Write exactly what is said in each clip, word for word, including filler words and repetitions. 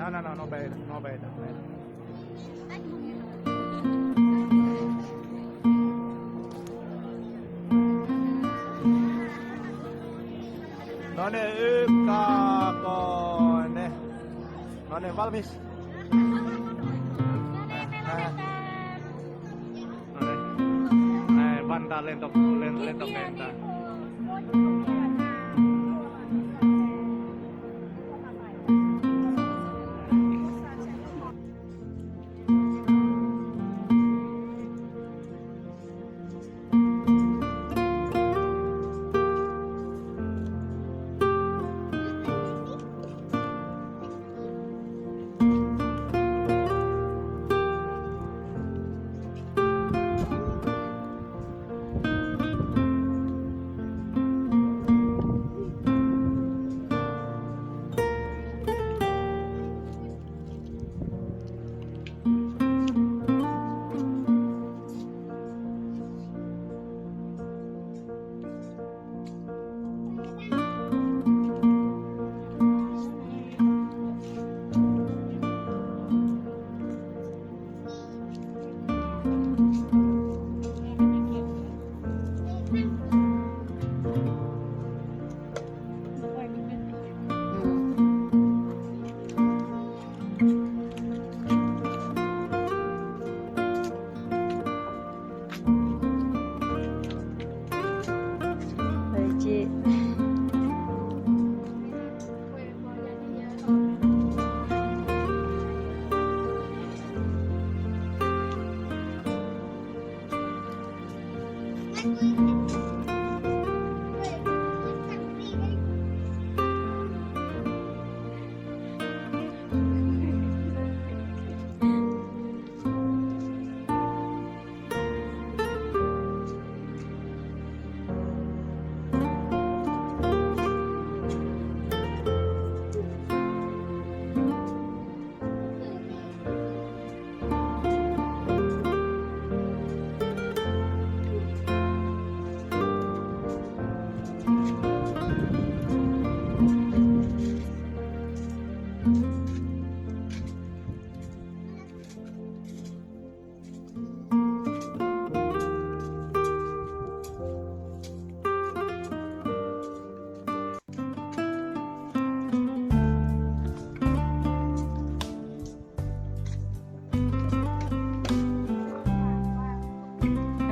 No, no, no, no beda, no beda. No ne, eh, ka, ko, ne. No ne, valmis. Ơ, ơ, banta liên tục, liên, liên tục banta.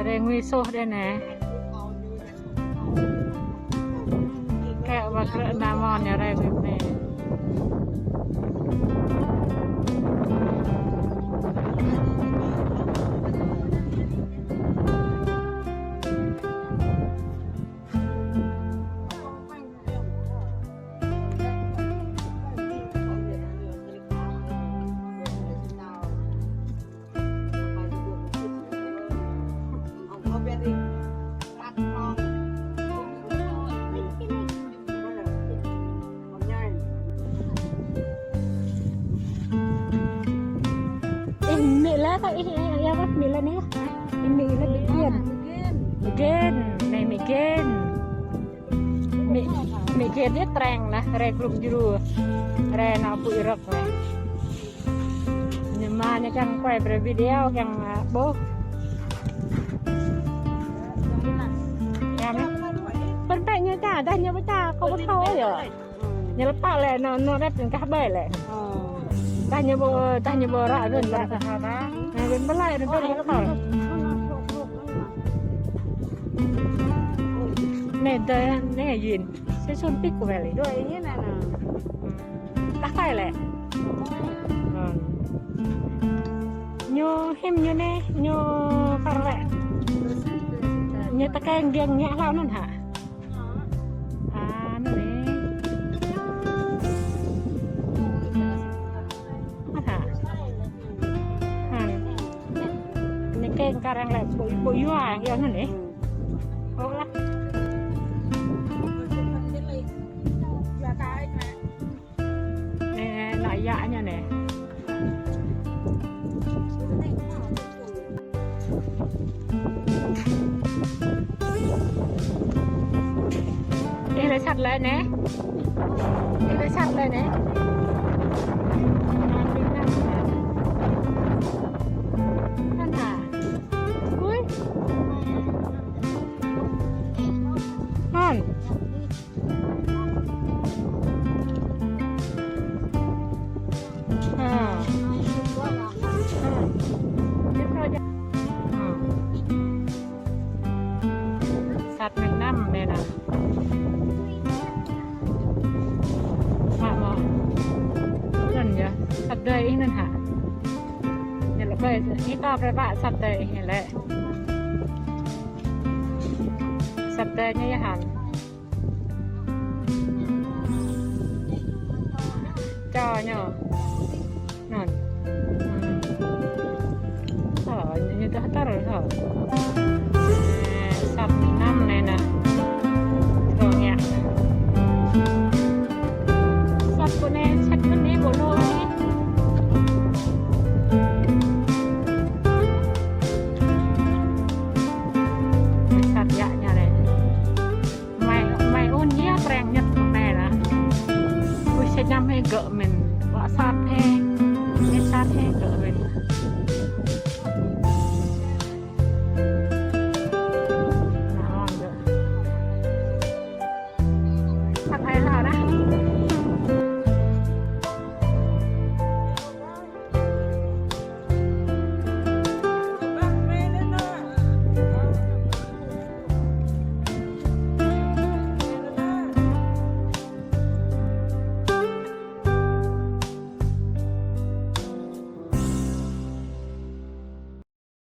Rai ngui soh deh ne. Kek ba krek namon ya rai ngui ne. Ih, mĭ lah, kơ ih, ih, ih, apa? Mĭ lah ne. Ih, mĭ lah bikin. Bikin, ne bikin. Mĭ, mĭ kiăng dih treng nah, rai grup jru. Rai nao pŭ irok lah. Ñu mă ñu kiăng quay brơi video kiăng, ơ, ƀuh. Ya, mĭ. Pơ̆n pĕ ñu ča, dah ñu pơčah, kâo pơthâo yơh. Ñu lơpă lĕ, nô, nô rĕp ñu kah ƀai lĕ. Ơ. Dah ñu ƀu, dah ñu ƀu ră run, ră run. Nô, run ƀai lĕ, run ƀai lĕ. Nê, dơi, nê, yin. Sê sun pik kơ ƀai lĕ. Dua ini nana. Dah kai lĕ. Ơ. Ñu him ñu nê, ñu kar lĕ. Ñu tơkeng giăng ñu hlâo anŭn hă. Anŭn ne. Ăt hă. Hă. Anai keng kar lĕ ƀu, ƀu yua, yua anŭn ne. Ôh lah. Ne, ne, nă yă ñu ne. Ih, lĕ sat lĕ ne. Ih, lĕ sat lĕ ne. Săp rai pă, săp tơi anai lĕ. Săp tơi ñu yơh hăn. Čô ñu. Anŭn. Thâo, ñu, ñu tơl tơl thâo. Ơ, săp mơnam anai nă.